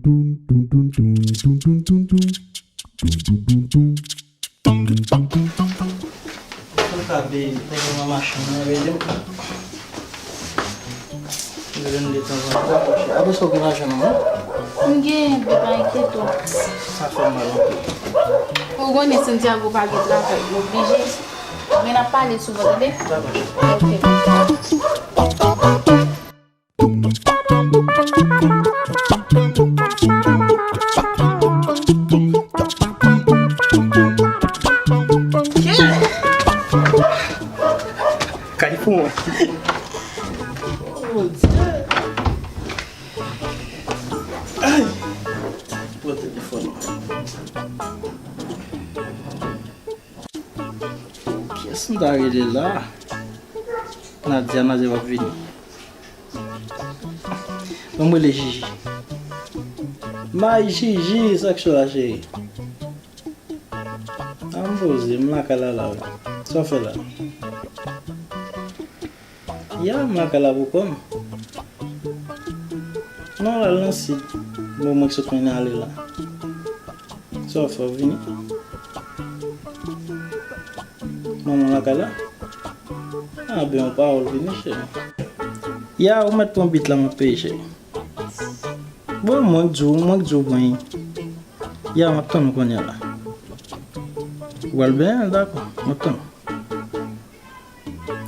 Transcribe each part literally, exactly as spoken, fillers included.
Mwen ka peye nèg nan machin nan, rele m. Mwen vin detanzantan. Apre sa, ou gen lajan nan men w? M gen, men pa enkyete w. Sa fè m mal anpil. Ou konnen Santiago pa gen travay, m oblije. Men n ap pale souvan, tande? Dakò. Ok. Kay pou mwen. Bondye. Ay. Pran telefòn mwen. Kiyès m ta rele la? Nadia, Nadia p ap vini. Ban m rele Jiji. May Jiji, sa k cho la, cheri? A, m poze, m lakay la, la, wi. Sa w fè la? Ya, m lakay la pou kò m. Non, l al nan sid. Bon, mwen ki sot mennen ale la. Sa w fè, w vini? Manman lakay la? A, ben, yon pawòl vini, cheri. Ya, ou mèt pran bit la, m ap peye, cheri. Bon, mwen k di w, mwen k di w pran. Ya, m ap tann ou kounye a la. Ou pral benyen, dakò, m ap tann ou.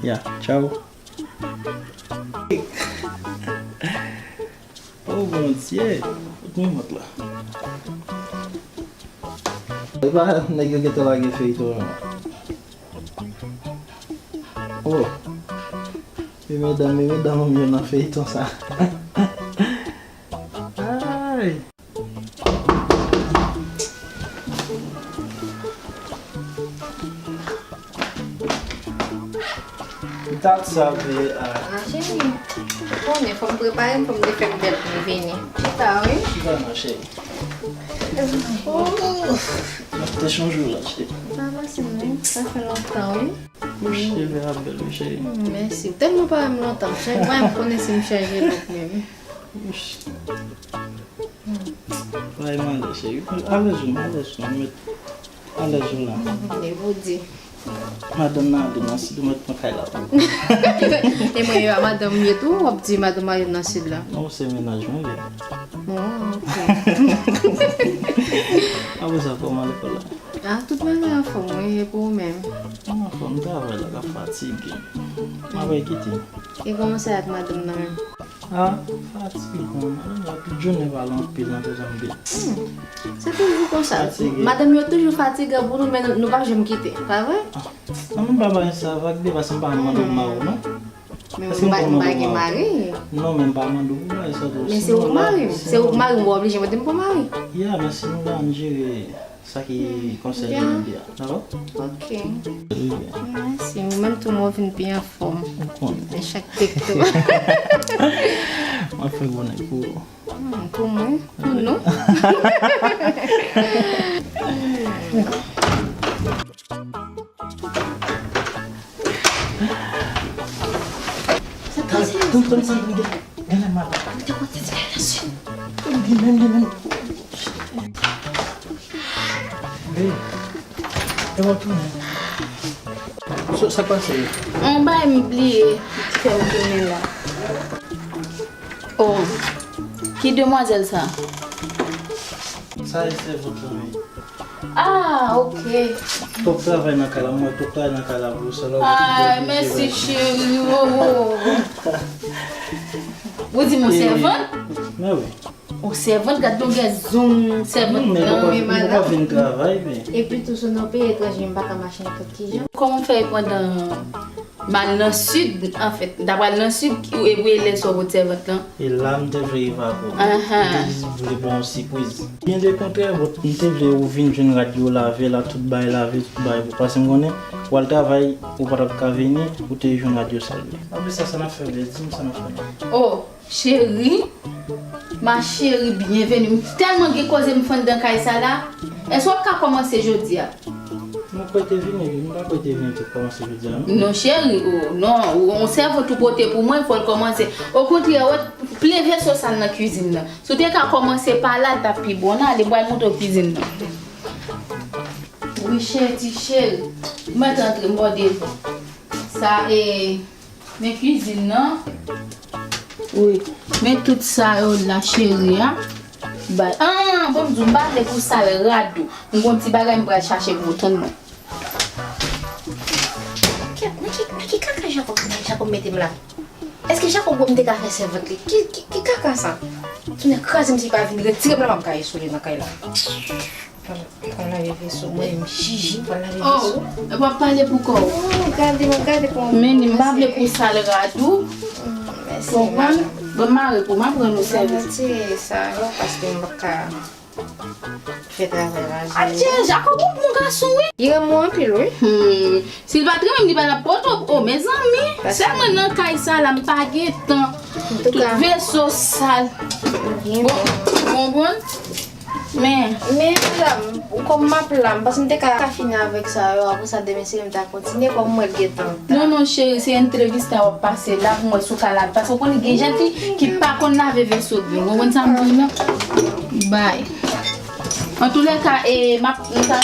Ya, tchaw. Oh, Bondye, kot mwen mont la? Epa nèg yo gentan lage feyton an. Oh. E medam, e medam yo nan feyton sa. Ay. That's a bit, uh, Ah, cheri, ou konnen, fò m prepare m, fò m te fè m bèl pou m vini. Chita, wi. Chita non, cheri. Oh, m ap te chonje w la, cheri. Sa pase, wi. Sa fè lontan, wi. Wouch, cheve a bèl, wi, cheri. Hmm, mèsi. Ou tèlman pa wè m lontan. M chanje, m konnen si m chanje look menm. Wouch. Bay malè, cheri. Alèz ou, alèz ou, mèt alèz ou la. Vle pou di. Madanm nan ale nan sid, ou mèt pran kay la. E mwen, yo, madanm m ye tou, w ap di madanm ale nan sid la. Non, se mennaj mwen, wi. Oh, ok. Apre sa, kòman lekòl la? Ah, tout bagay anfòm, wi, e pou ou menm? Mwen anfòm, travay la ka fatige m. M ap kite. E kòman sa ak madanm nan menm? Ah, fatig mwen, madanm la tout jounen pale anpil nan tèt anpil. Hmm. Se toujou konsa. Fatige. Madanm yo toujou fatige pou nou, men nou pa janm kite, pa vre? Ah, non, m pa bay sa vag de, paske m pa mande w mari w, non. Men ou pa, ou pa gen mari. Non, men m pa mande w pou bagay sa tou. Men se ou k mari m. Se ou k mari m, ou pa oblije mande m pou mari. Ya, men si nou pa ann jere sa ki konsène medya, dakò? Ok. Mèsi. Ou menm tou, mwen vin pi anfòm. Ou konnen. Chak tekto. Mwen fè gwo nèg pou ou. Hmm, pou mwen, pou nou. Sa pase. Tann, tann, tann, tann, gen, gen lè mal. Mwen te konn se ti kay la sou. Li menm, li menm. Hey, e w ap tounen. Sa, sa k pase? On bagay m bliye, ki fè m tounen la. Oh, ki demwazèl sa? Sa e sèvant lan, wi. Ah, ok. Twòp travay nan kay la, mwen, twòp travay nan kay la pou sa la. Ay, mèsi, cheri. Oh, oh. Ou di m on sèvant? Men wi. On sèvant, gad longè zong sèvant lan, wi, madanm. Mwen pa vin travay, men. Epi tou, si w nan peyi etranje, m pa ka mache nenpòt ki jan. Kòman w fè pandan m al nan sid, anfèt, m ta pral nan sid, e pou e lè sa w pot sèvant lan? E la m te vle rive avè w. Ahan. M te jis vle ba w yon sipriz. Byen de kontrè, m te vle ou vin jwenn rad yo lave la, tout bagay lave, tout bagay bon. Paske m konnen, w al travay, ou pa t ap ka vini, ou te jwenn rad yo sal. Apre sa, sa n ap fè, bèl, di m sa n ap fè. Oh, cheri, ma chérie, bienvenue. M tèlman gen koze m fè anndan kay sa la. Èske w ap ka kòmanse jodi a? Mwen Pote vini, wi, m pa pote vini tout kòmanse jodi a, non. Non, cheri, o, non, ou, yon sèvant ou pote pou mwen, fò l kòmanse. Okontrè, wè, plen veso sal nan kwizin nan. Si w te ka kòmanse pa la, l t ap pi bon. N ale, m pral montre w kwizin nan. Wi, cheri, ti cheri. Mèt antre, m bò devan. Sa, e, Men kwizin nan. Wi. Men tout sa yo la, cheri a. Bay. Ah, bon, m di w, m pa vle pou sal rad ou. M gon ti bagay m pral chache pou ou, tann mwen. Kèt, nan ki, nan ki kaka Jacob, Jacob mete m la? Èske Jacob wè m te ka fè sèvant li? Ki, ki, ki kaka sa? Tounen kraze m si pa vin retire m la, m ap gaye sou li nan kay la. Pral lave veso, mwen menm Jiji, pral lave veso. Oh, w ap pale pou kò w. Oh, gade mwen, gade pou mwen. Men m pa vle pou sal rad ou. Mèsi, konprann? Madanm. Bon, m mare pou m ap rann ou sèvis. Mwen retire sa yo paske m pa ka fè travay la. Adje, Jacob, ou bon gason, wi. Li renmen w anpil, wi. Hmm. Si l pa t renmen m, li pa t ap pote w. Oh, mezanmi. Sèlman nan kay sa la, m pa gen tan. Tout veso sal. Bon, bon, bon. Men. Men, madanm, kòm m ap la, m panse m te ka, ka fini avèk sa yo. Apre sa, demen, si m ta kontinye, kòm mwen gentan. Non, non, cheri, se entrevista w ap pase la pou mwen sou ka lave. Paske w konnen gen jan ki, ki pa konn lave veso byen. Ou konprann sa m di w la? Bay. Antoulèka, e, m ap, m ta,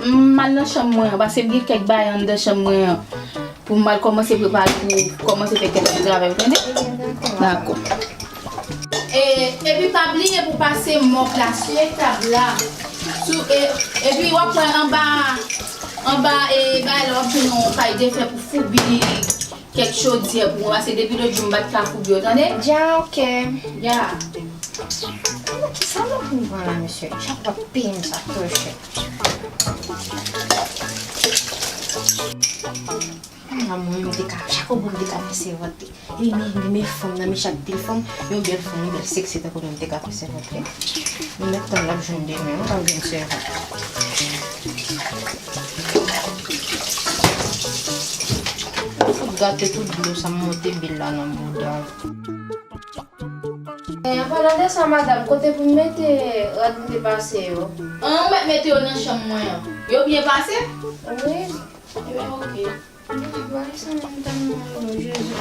m al nan chanm mwen an, paske m gen kèk bagay anndan chanm mwen an. Pou m al kòmanse prepare pou kòmanse fè kèk ti travay, ou tande? Dakò. E, epi pa bliye pou pase mòp la sou etab la. Sou, e, epi w ap pran anba, anba, e, bagay la, w ap jwenn yon pay de fè pou foubi kèk chodyè pou mwen, paske depi lòt jou m pa t ka foubi yo, tande? Dja, oke. Dja. Kisa nou pou pran la, mesye? Chak fwa peye m sa twò chè. A mwen menm te ka, chak ou bon te ka fè sèvant li. Epi men, men, men fanm nan, men chak bèl fanm, yon bèl fanm, yon bèl seksi tankou nou te ka fè sèvant li. Nou mèt tann l ap jwenn demen, nou pral jwenn sèvant. Fout gate tout dlo sa m monte bil la nan bouda. E, an palan de sa, madanm, kote pou m mete rad m te pase yo? An, ou mèt mete yo nan chanm mwen an. Yo byen pase? Wi. Ebyen, oke. Bagay sa menm tann mwen, Jezi.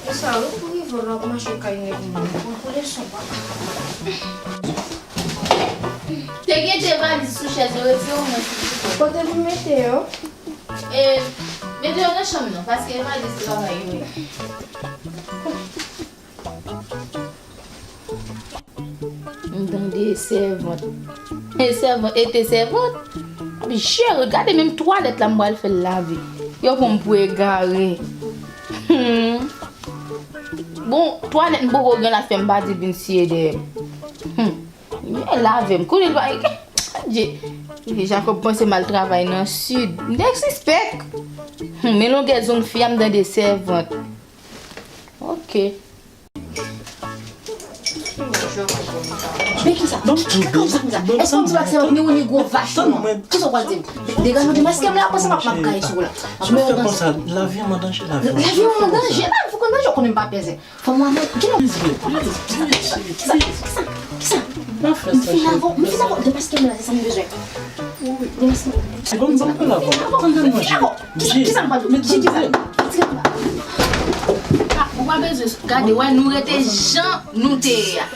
E sa, ou pou rive la, ap mache kay nèg moun, pou, pou leson, papa. Te gen de valiz sou chèz yo, retire w nan silvouplè. Kote pou mete yo? E, mete yo nan chanm nan, paske e valiz travay yo ye. M tande sèvant. E sèvant, e te sèvant. Epi jere, gade menm twalèt la m pral fè l lave. Yo pran m pou egare. Hmm. Bon, twalèt m poko gen la fè m pa di vin siye dèyè m. Hmm. Men lave m, kounye l pa gen. Adje. Epi Jacob panse m al travay nan sid. M te sispèk. Hmm, men longè zong fi a m tande sèvant. Oke. Men kisa? Kisa w ap di la? Èske w di w ak sèvant ni ou ni gwo vach nwa? Kisa w pral di m? Degaje w demaske m la, panse m ap, m ap gaye sou ou la. Sa w fè konsa? Lavi m an danje, lavi m an danje. Lavi w an danje? Lavi w an danje, ou konnen m pa pèse. Fò m wè mwen, kilè w... Kisa? Kisa? Kisa? M fin avè w, m fin avè w. Demaske m la, se sa m bezwen. Demaske m. Se bon, bon, bon, bon, bon. Kisa, kisa m pral di w? Kisa, kisa? Retire m la. Ah, ou pa bezwen gade, wè, nou rete jan nou te ye a.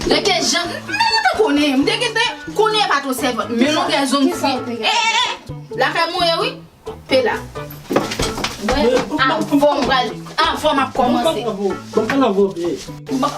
Rete jan, m te gentan konnen, m te gentan konnen e pa t yon sèvant. Men longè zong fi. Eh, eh, eh. Lakay mwen ye, wi. Pe la. Mwen, avan m pral, avan m ap kòmanse. Bon, bon, bon, bon.